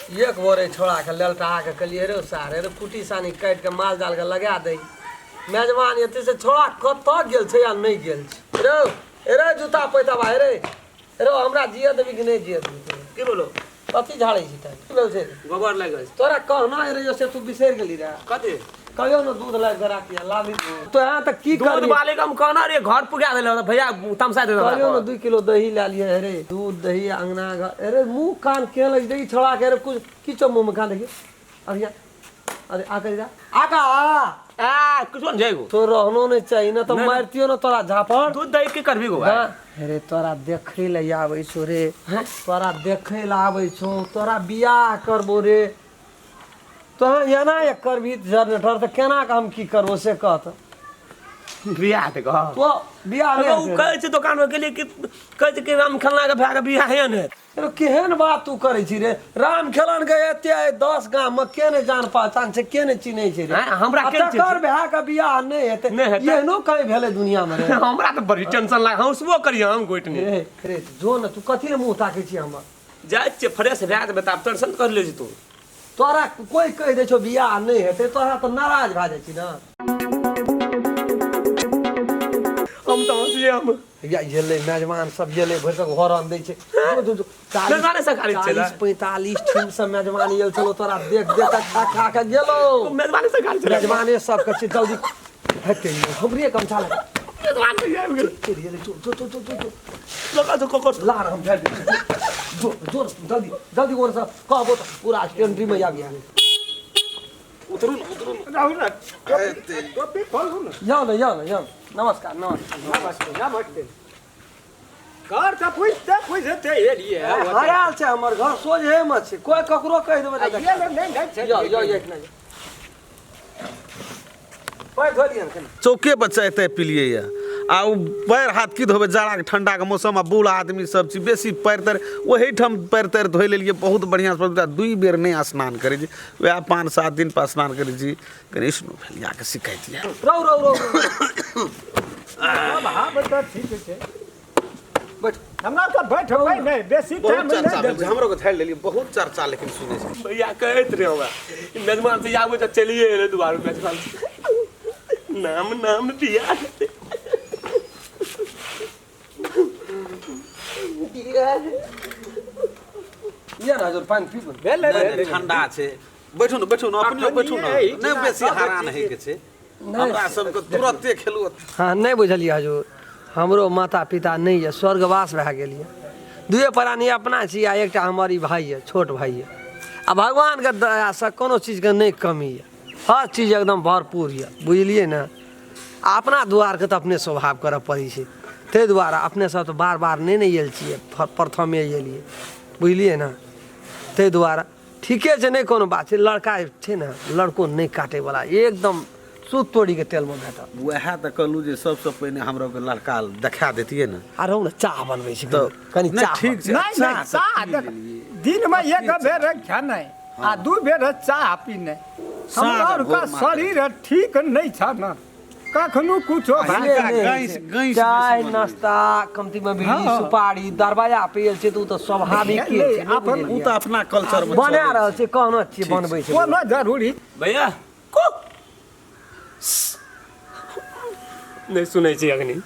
एक बोरे छोड़ा के ललटा के कहलिए रे सारे रे कुटी सानी काटि के माल जाल के लगा दे मेजबान एते से छोड़ा कतऽ गेल छै या नहि गेल छै रे रे जूता पैताबा रे रे हमरा जिए देबी कि नहि जिए देबी की बोलो कथी झाड़ै छी तै की भेल छै गोबर लागि गेल तोरा कहना रे से तू बिसरि गेली रे कथी कहियो ने दूध लाबि कऽ राखिए लाबी तो यहाँ तऽ की दूध करबी वाले के हम कहना रे घर पुगा देले भैया तमसा दे कहियो ने 2 किलो दही लए लिए रे दूध दही अंगना घर अरे मुँह कान के लग दही छोड़ा के रे कुछ किछो मुँह में कान देखिए अरे या अरे आ कर जा आका आ कुछ न जाएगो तो रहनो नहीं चाहिए ना तो मारतियो ना तोरा झापड़ दूध दही की करबी गो हाँ, अरे तोरा देखै लए आबै छौ रे तोरा देखै लए आबै छौ तोरा बियाह करबो रे तोरा एना एक करबही जनरेटर तऽ केना के हम की करबो से कह तऽ बियाह ते कह तो बियाह नहि उ हेतै। कहै छै दुकान में गेलियै कि कहै छै कि राम खेलना के भए के बियाह हे ने रे केहन बात तू करै छी रे राम खेलन के एते आइ 10 गाम में के नहि जान पहचान छै के नहि चिन्है छै रे हैं, हमरा आ के नहि चिन्है तकर भए के बियाह नहि हेतै नहि हेतै। एहनो कहीं भेलै दुनिया में रे हमरा तऽ बड़ी टेंशन लाग हौसबो करियै हम गोइटनी रे रे जो ने तू कथी ले मुँह ताकै छी हमर जाइ छियै फ्रेश भए जेबै तऽ आब टेंशन कर ले तू तोरा कोई कहि दै छौ बियाह नहि हेतै तोरा तऽ नाराज भए जाइ छी ने हम तऽ हँसियै हम या गेलै मेजबान सब गेलै भरि तक हॉर्न दै छै जो, जो, जो, मेजबाने सब खाली छै 40 45 ठाम से मेजबान आयल छलो तोरा देख देख के खा खा के गेलो मेजबाने सब खाली छलै मेजबाने सब के छै जल्दी हेतै हमरे गमछा लगा मेजबान सब आबि गेल चलि गेलै जो जो जो जो जो जो लगा जो ककर लार हम फेर दै छी। जो जो जल्दी जल्दी ओर से कहबो तऽ पूरा एंट्री में आबि उतरू ने उतरू ने रहू ने टोपी खोलू ने जाओ ने जाओ ने जाओ नमस्कार नमस्कार नमस्ते नमस्ते घर तऽ पूछते पूछते एलियै हरायल छै हमर घर सोझे मे छै कोई ककरो कहि देबै तऽ ये नहि नहि छै जाओ जाओ एक नहि पैर धो लियऽ ने कनि चौके पर चाय ताय पिलियै यऽ आ ओ पैर हाथ की धोबै जाड़ाके ठण्डाके मौसम आ बूढ़ आदमी सब छी बेसी पैर तैर ओहिठाम पैर तैर धोइ लेलियै बहुत बढ़िआँसँ दुइ बेर नहि स्नान करै छी वएह 5-7 दिन पर स्नान करै छी कनि स्नो फैलियाके शिकायत यऽ रौ रौ रौ रौ। हाँ बेटा ठीक छै बैठ हमरा तऽ बैठबै नहि बेसी बहुत टाइम चर्चा नहि भेल छै देबै हमरो के झाड़ि लेलियै बहुत चर्चा लेकिन सुनै छै भैया कहैत रहे हमरा ई मेजबान से आबै तऽ चलिए एलै दुआर मेजबान से नाम नाम बियाह हेतै। लिअ ने हजुर पानि पीबू ने। भेलै नहि नहि ठंडा छै बैठू ने बैठू ने अपने बैठू ने एखन नहि बेसी सब हरान चीज होइके छै हमरा सबके तुरते खेलू हँ नहि बुझलियै हजुर हमरो माता पिता नहि यऽ स्वर्गवास भए गेल यऽ दुए प्राणी अपना छी आ एकटा हमर ई भाय यऽ छोट भाय यऽ आ भगवानके दयासँ कोनो चीजके नहि कमी यऽ हर चीज एकदम भरपूर यऽ बुझलियै ने आ अपना दुआरके तऽ अपने स्वभाव करऽ पड़ै छै ताहि दुआरे अपने सब तऽ बार बार नहि ने आयल छियै प्रथमे एलियै बुझलियै ने ताहि दुआरे ठीके छै नहि कोनो बात छै लड़का छै ने लड़को नहि काटैवला एकदम सूत तोड़ीके तेलमे भेटल वएह तऽ कहलहुँ जे सबसँ पहिने हमरा के लड़का देखा देतियै ने आ रहू ने चाह बनबै छी तऽ कनि नहि चाह ठीक छै नहि चाह नहि तऽ चाह पी देख लेलियै। दिनमे एक बेर खेनाइ आ दू बेर चाह पीनाइ साँझ हमरा आ भोर आरके मात्र। शरीर ठीक नहि छ ने कखनो कुछो भए हिनका जाइ नहि गैस छै। गैस चाय बेसी बनबै छै। नाश्ता कमती में बीड़ी हँ। सुपारी दरवाजा पियल छै तऽ ओ तऽ स्वाभाविक छै नहि, नहि अपन ओ बुझलियै? तऽ अपना कल्चर मे बना चलै रहल छै छै कहना छियै बनबै छै कोनो जरूरी भैया को नहि सुनै छी अखनी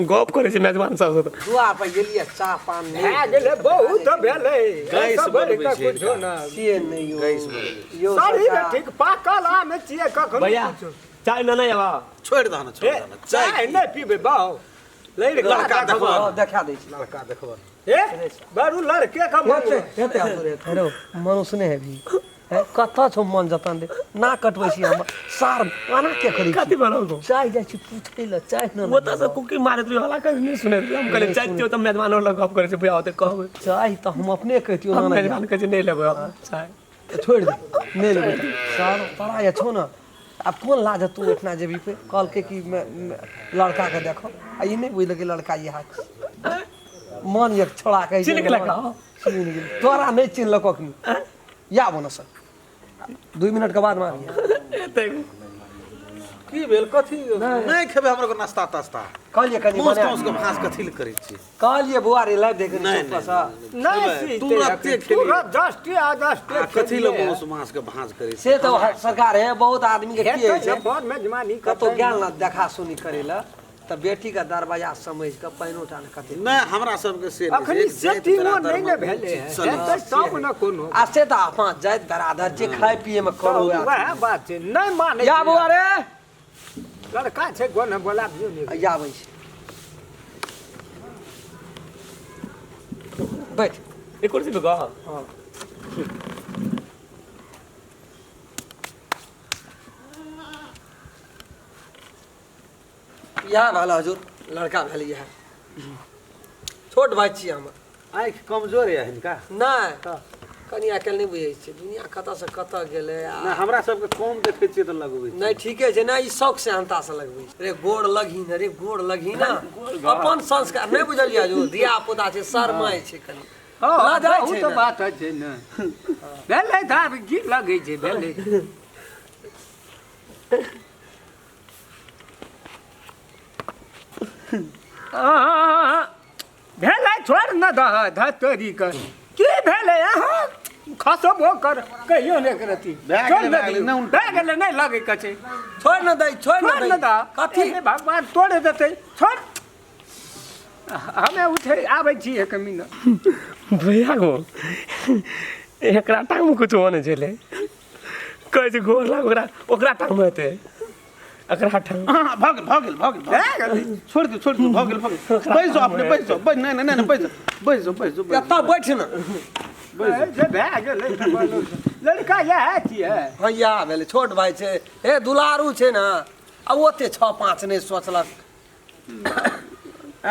गप करै छै मेजबान सबसँ तऽ दुआर पर गेलियै चाह पान नहि भए गेलै बहुत भेलै गैस सब बनबै तऽ छै कुछो हिनका। ने से नहि यौ गैस बनबै छै। यौ शरीर सरकार, ठीक पाकल आम छियै कखनो भैया कुछो चाय लेने आबा छोड़ि दह ने छोड़ि ए, दह ने चाय चाय नहि पीबै बाउ लड़का लड़का देखबो देखबो। हँ, देखा दै छी लड़का देखबऽ ए बरू लड़के के मन हेतै हेतै हजुर हेतै रौ मनुष्य नहि हेबही हे कतऽ छौ मन जतन रे ना कटबै छी हम सार आना के करै छी कथी बनल गो चाय जाइ छी पूछै लए चाय न ओतऽ से कुकी मारैत रही हला कहीं नहि सुनैत रही हम कहलियै चाय दियौ तऽ मेजबान लग गप करै छै भैया ओतऽ कहबै चाय तऽ हम अपने कहितियौ हम ना मेजबान कहै छै नहि लेबै हम चाय छोड़ि दे नहि लेबै सर तोरा जे छौ ने आब कोन लाज तू ओहिठिना जेबही पे कहलकै कि लड़काके देखो आ ई नहि बुझलकै लड़का इएह छै मन एक छोड़ा कहै छै चिन्ह गेलक हँ? चिन्ह गेल तोरा नहि चिन्हलक अखनी या बोनो सर 2 मिनट के बाद मारिए एतै की भेल कथी नहि खेबै हमरा नाश्ता तास्ता कहलिए कनी मांस बना तांस के भाँस कथी लए करै छी कहलिए बौआ रे लाइव देख नहि, चौक पर से नहि तुरते खेलियै। तुरंत दसटे आ दसटे आ कथी लए मांस मांस के भाँज करै छी से तऽ सरकार है बहुत आदमी के की होइ छै बड़ मेजबानी कतौ गेल ना देखा सुनी करे ला तऽ बेटी के दरवाजा समझ के पानिओ टा ने कते नहि हमरा सबके से नहि छै। अखनी एक जाति सेटिंगो बरादर नहि मे ने भेलै चीज चलै हेतै छै। तब ने कोनो आ से तऽ अपन जाति बरादर जे खाय पिए मे करो वएह बात छै नहि मानै या बौआ रे लड़का छै कोन बोलाबियौ ने या आबै छै बैठ एक कुर्सी पे गो हँ इएह भेल हजूर लड़का भेल इएह छोट भाई छियै हमर आँखि कमजोर यऽ हिनका नहि कनि आइ काल्हि नहि बुझै छियै दुनिया कतऽसँ कतऽ गेलै आ नहि हमरा सबके कम देखै छियै तऽ लगबै नहि ठीके छै नहि ई शौक से से लगबै छै रे गोड़ लगही ने रे गोड़ लगही ने अपन संस्कार नहि बुझलियै हजूर धिया पुता छै शरमाइ छै कनि हँ लजाइ ओ छै तऽ ने। बात छै ने भेलै तऽ आब की लगै छै भेलै भेलै छोड़ न दह धऽ तोरी के की भेलै अहाँ खसबो कर कहियो नहि करती भए छोड़ गेलै, न भए गेलै, दियौ। नहि उन- भए गेलै नहि लगै के छै छोड़ ने दै छोड़ छोड़ ने न दै दह कथी एने भगवान तोड़े देतै छोड़ हमे उठे आबै छी एक मिनट भैया गो एकरा टांगमे कुछो नहि छलै कहै छै गोर लाग ओकरा ओकरा टांगमे हेतै एकरा टांग हाँ भऽ गेल भऽ गेल भऽ गेल भए गेलै छोड़ि दियौ छोड़ि दियौ भऽ गेल भऽ गेल बैस जाउ अपने बैस जाउ बैस नहि नहि नहि बैस जाउ बैस जाउ बैस जाउ बैस एतऽ बैठ ने जे भए गेलै तऽ बोलू। लड़का इएह छियै हँ इएह भेलै छोट भाई छै हे दुलारू छै ने आ ओते छओ पाँच नहि सोचलक जाउ।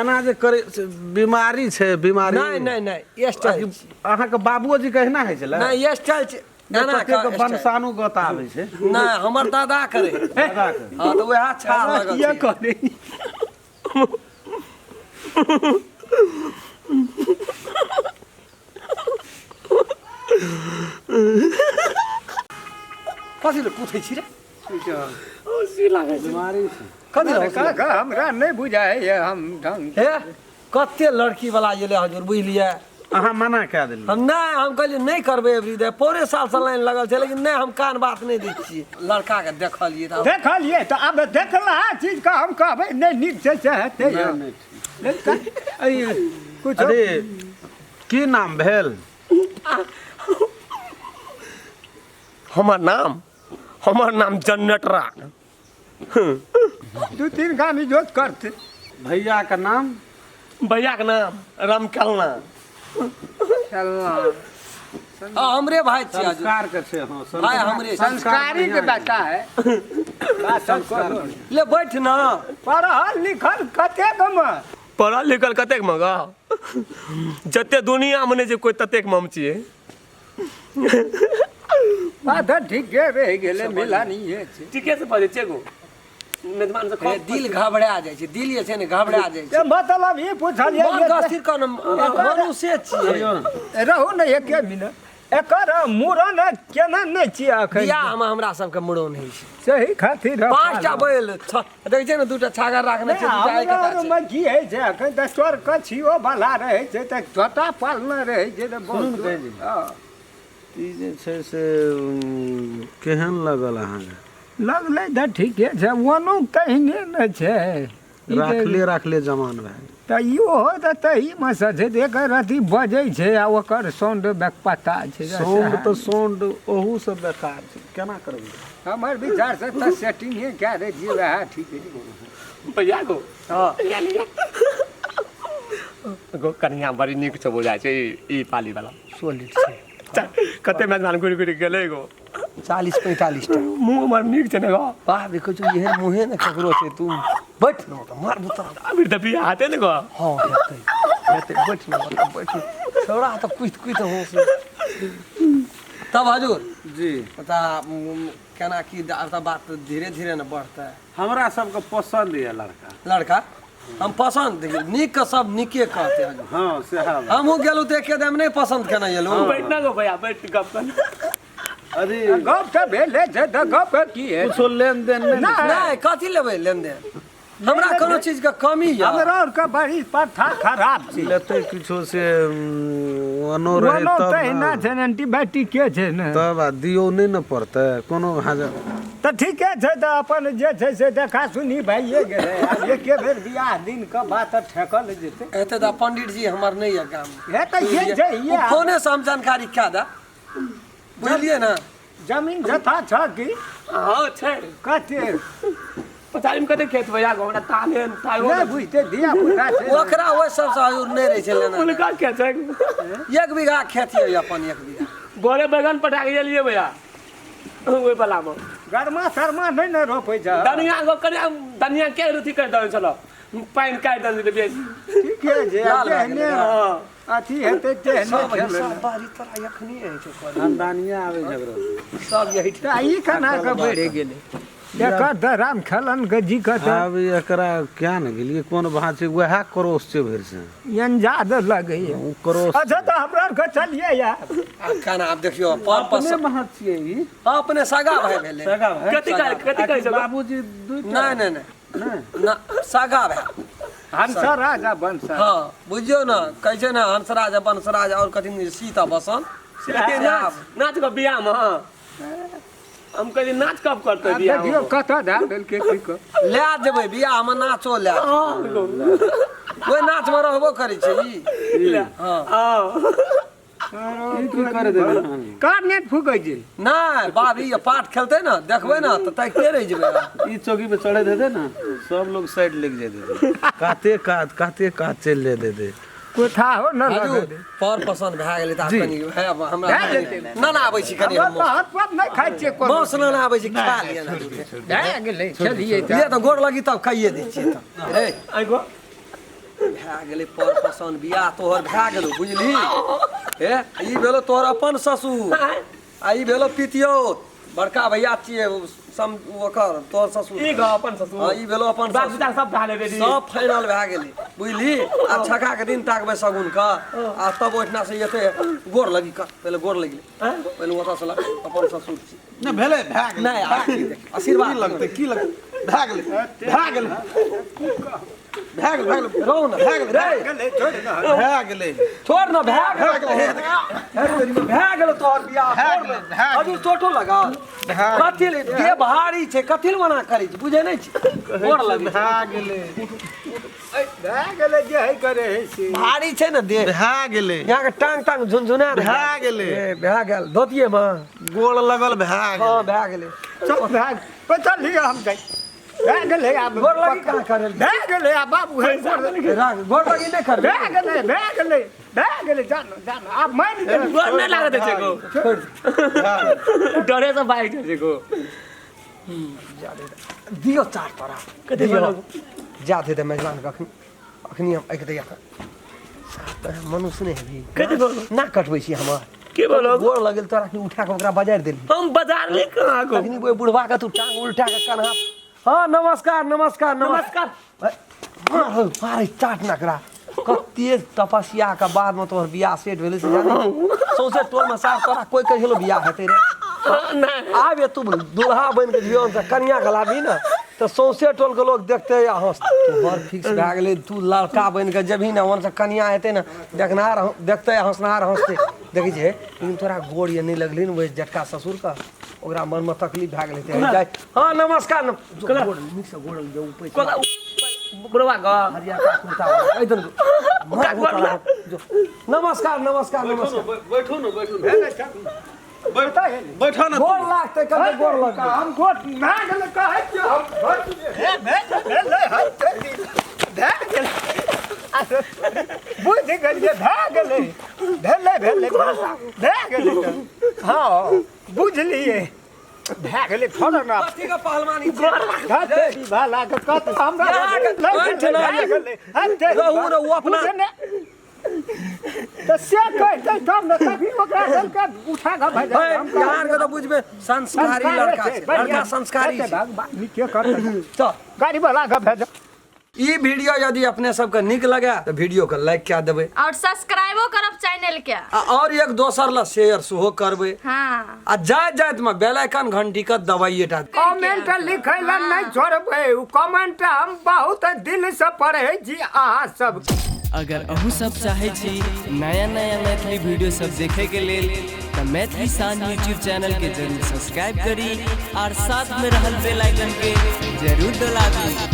एना जे करै से बीमारी छै बीमारी नहि नहि नहि स्टाइल अहाँके बाबुओ जी के एहिना होइ छलै नहि स्टाइल छै एना कतेक के स्टाइल। वंशानुगत आबै छै नहि हमर दादा करे दादाके। हँ तऽ वएह छा लगल किया छै। कहने कथी लए कूथै छी रे हँसी लागै छै बीमारी छै कथी लए हँसी लड़का हमरा नहि बुझाइए हम ढंग हे कते लड़की वाला एलै हजूर बुझलियै अहाँ मना कए देलियै हम नहि हम कहलियै नहि करबै एवरी डे पौरे सालसँ लाइन लगल छै लेकिन नहि हम कान बात नहि दै छियै लड़काके देखलियै तऽ देखलियै तऽ आब देखला चीजके हम कहबै नहि नीक छै से हेतै नहि, नहि, लड़का कुछो अरे की नाम भेल हमर नाम हमर नाम जन्नत रान दू तीन गाम इजोत करतै भैया के नाम भैया के नाम रामकलना चलना हाँ हमरे भाई छियै हजूर संस्कार के छै हाँ भाई हमरे छियै। संस्कारी के बेटा है बात सब करू। ले बैठ ना पढ़ल लिखल कतेक मे पढ़ल लिखल कतेक मे ग जते दुनिया मे नहि छै कोइ ततेक मे हम छियै बात ठीके रहि गेलै मिलानिये छै ठीके से बजै छियै गो मेजबान से हे, दिल घबरा जाइ छै दिल जे छै ने घबरा जाइ छै से मतलब ई पुछलियै मन जे के स्थिर कर मनुष्य छियै रहू ने एके मिनट एकर मूड़न केना नहि छियै अखन बियाहमे हमरा सबके मुड़न होइ छै सही खातिर पाँचटा बैल देखै छियै ने दूटा छागर राखने छै दूटा एक हमरा छै मे की होइ छै अखन तऽ चोर कछियो वाला रहै छै तऽ छोटा पालने रहै छै तऽ सुनू ने कहै छी। हँ। ई जे छै से केहन लगल अहाँके लगलै तऽ ठीके छै ओनो तहिने ने छै ई तऽ- राखले राखले जमान भए गेल। तऽ इहो तऽ तहीमे सँ छै तऽ एकर अथी बजै छै आ ओकर साउंड पता छै साउंड तऽ साउंड ओहू से बेकार छै केना करबै हमर विचार से तऽ सेटिंगे कए दै छियै वएह ठीक छै भैया गो हँ गो कनिया बड़ी नीक छै बुझाइ छै ई पाली वाला सोलिड छै कते मेजबान घुरि घुरि गेलै गो 40 45 टा मुँह हमर नीक छै ने गो बाप रे कहै छौ एहन मुँहे ने ककरो छै तू बैठ ने तऽ मार बुतरा अभी तऽ बियाह हेतै ने गो हँ हेतै हेतै बैठ ने बता बैठ छौड़ा तऽ कुदि कुदि हँस तब हजूर जी तऽ केना की आब तऽ बात धीरे धीरे ने बढ़तै हमरा सबके पसन्द यऽ लड़का लड़का हम पसन्द देखियौ नीक के सब नीके कहते हजूर हँ सएह बात। हमहूँ गेलहुँ तऽ एके दम नहि पसन्द केने एलहुँ बैठ ना गो भैया बैठ गप कर अरे गप तऽ भेले छै तऽ गप के की है कुछो लेन देन नहि ने छै। नहि, कथी लेबै लेनदेन? हमरा कोनो चीज के कमी यऽ? हमरा आरके बड़ी प्रथा खराब छै। लेतै किछो से ओनो रहै ओनो तब तहिना ने। छै ने, एंटीबायोटिक के छै ने। तब आ दियौ नहि ने पड़तै कोनो हाजर। तऽ ठीके छै, तऽ अपन जे छै से देखा सुनी भइए गेलै। आब एके बेर बियाह दिन के बात तऽ ठेकल जेतै। एते तऽ पंडित जी हमर नहि यऽ गाम मे। हे तऽ ये छै ओ ये फोने से हम जानकारी कए दे, बुझलियै ने? जमीन जथा छ की? हँ छै। कते? पचारी में कते खेत भैया हमरा ताले तालो नहि बुझते धिया पुता छै। ओकरा ओहि सबसँ हजूर नहि रहै छै लेना। हुनका के छै? एक बीघा खेत यऽ अपन, एक बीघा। बोरे बैगन पटा के गेलियै भैया ओहि बला मे। गरमा शर्मा नहि ने रोपै छै। धनिया गो कनिया धनिया के अथी कर देने छल, पानि काटि देने छलै बेसी। ठीके छै। लाल भए जेहने गेलै। हँ अथी हेतै तेहने सब खेबै। हिसाब बारी तोरा एखनी होइ छै करल। खानदानिये आबै छै एकरो। सब यही। तऽ ई केना कऽ बढ़ि गेलै एकर तऽ राम खेलन के जी के तऽ आब एकरा क्या ने गेलियै कोन भाँ छै, वएह क्रोश छै भरि से अंजाद लगैए। ओ क्रोश। अच्छा तऽ हमरा आरके चलिए यार। आ केना आब देखियौ पर अपने भाँ छियै ई? अपने सगा भाय भेलै। सगा भाय। कथी कहै, कथी कहै छै? बाबूजी दुइ नहि नहि नहि नहि ना, सगा भाय। हंस राजा वंश। हँ बुझियौ ने, कहै छै ने हंसराज वंशराज आओर कथी सीता बसन। नाच नाच कऽ बियाह मे। हँ हम कहलियै नाच कब करतै आब बियाह? देखियौ कतऽ दए देलकै की कऽ लए जेबै बियाह मे, नाचो लए जेबै। ओहि नाच मे रहबो करै छै ई। हँ हँ ई की करे देबै? कार नेट फूकै छै। नहि बाबी, ई पाठ खेलतै ने, देखबै ने तऽ ताकिते रहि जेबै। ई चौकी पे चढ़े देते ने, सब लोग साइड लग जाते थे, काते कात काते कात चलि जाते थे। कोठा हो न हजूर लगै। पर पसन्द भए गेलै तऽ आब जी। कनि भए हमरा भए जेतै। ना ना, आबै छी कनि। हमरा हम तऽ हाथ पात नहि खाइ छियै कोनो। मांस ना ना, आबै छी, खा लिअ ने। भए गेलै, खेलियै तऽ। लिअ तऽ गोर लगी तब खाइए दै छियै तऽ रे। आइ गो भए गेलै पर पसन्द, बियाह तोहर भए गेलौ, बुझली? हे ई भेलो तोहर अपन ससुर आ ई भेलो पितियौत, बड़का भैया छियै ओ सम ओकर तोहर ससुर। ई गो अपन ससुर? हँ, ई भेलो अपन बाप ससुर। विचार सब भए रेडी, सब फाइनल भए गेलै, बुझली? आ छक्का के दिन ताकबै शगुन के आ तब ओहिठिना से एतै। गोर लगी कर पहिले, गोर लगी पहिले ओतऽ से लग, अपन ससुर छी। नहि भेलै, भए गेलै। नहि आब की देखी, आशीर्वाद की लगतै, की लगतै? भए गेलै, भए गेलै, भए गेलै, भए गेलै। रहू ने। भए गेलै। रे गेलै, छोड़ि दहक। भए गेलै। छोड़ न, भए गेल, भए गेल तोहर बियाह। भए छोड़ गेलै, न। भए गेलै। हजूर चोटो लगा कथी ले देह भारी छै, कथी ले मना करै छै? बुझै नहि छी, गोर लगै छै। भए गेलै। भए गेलै जे हइ करे हइ से। भारी छै ने देह। भए गेलै। यहाँ के टांग टांग झुनझुना रहल। भए गेलै। ए, भए गेल धोतिये मे गोड़ लगल, भए हँ गेलै। भए गेलै। चल भए पैसा लिअ, हम जाइ। भए गेलै आब। गोर लगी कहाँ करै? भए गेलै आब बाबू हे गोर लगी। राख, गोर लगी नहि करबै। भए गेलै, भए गेलै, भए गेलै। जानो जानो, आब मानि गेलै। गोर नहि लागत छै गो। छोड़ि दे। डरे से भागि जाइ छै गो। दियौ चार तोरा। कथी? दियौ। बोलब? जा दे दे मेजबान के। अखनी अखनी हम आँखि दैया मनुष्य नहि हेबी। कथी बोलब? ना कटबै छी हमर। की बोलब? गोर लगेल तोरा, अखनी उठा के ओकरा बजारि देली। हम बाजार ले कहाँ गो? अखनी ओहि बुढ़वा के तू टांग उल्टा के कन्हा। हँ नमस्कार नमस्कार नमस्कार। नमस्कार। मारे चाट नकरा, कते तपस्या के बाद में तोहर बियाह सेट भेलै से जानै छी? सौंसे टोल में साफ तोरा कोई कहै छलो बियाह हेतै रे? नहि। आब ये तू दुल्हा बनि के जियो से कनिया के लाबी ने तऽ सौंसे टोल के लोग देखते या हंसते। तोहर फिक्स भए गेलै, तू लड़का बनि के जेबही ने, ओन से कनिया हेतै ने, देखनाहार देखते आ हंसनाहार हंसते। देखै छै, लेकिन तोरा गोर ये नहि लगली ने ओहि जेठका ससुर के, ओकरा मन में तकलीफ भए गेलै हेतै। जाइ हँ नमस्कार जो गोर नीक से गोर जे ऊपर कोला बुढ़वा गो हरियरका कुर्ता वाला, एहि दन ओकरा गोर लग। जो नमस्कार नमस्कार नमस्कार। बैठो ने, बैठो ने। भेलै, चल। बैठो ने। गोर लागतै, कते गोर लगतै? हम गोट भए गेलै, कहै छियै हम हे भेलै है भए गेलै। बुझि गेलियै, भए गेलै, भेलै भेलै भए गेलै तऽ। हँ बुझलियै, भए गेलै, छोड़ो ने। कथी के पहलवानी छै? धतेरी भाला के कत हमरा अहाँके भए गेलै, हते रहू रहू अपना। बुझने तऽ से कहतै तब ने, तभी ओकरा देलकै उठा कऽ भेजै। हे, बिहार के तऽ बुझबै संस्कारी लड़का छै, लड़का संस्कारी छै। भगवान नीके करतै। चल गाड़ी वाला के भेजो। ई वीडियो यदि अपने सबके नीक लगे तऽ वीडियो के लाइक कए देबै और सब्सक्राइबो करब चैनल के। आ और एक दोसर ला शेयर सेहो करबै। हाँ। आ जाइत जाइत में बेल आइकन घंटी के दबाइए टा। कमेंट लिखै लए नहि छोड़बै, ओ कमेंट हम बहुत दिल से पढ़ै छी अहाँ सब। अगर अहूँ सब चाहै छी नया नया मैथिली वीडियो सब देखे के लेल तऽ मैथिली शान यूट्यूब चैनल के जरूर सब्सक्राइब करी और साथ में रहल बेल आइकन के जरूर दबाबी।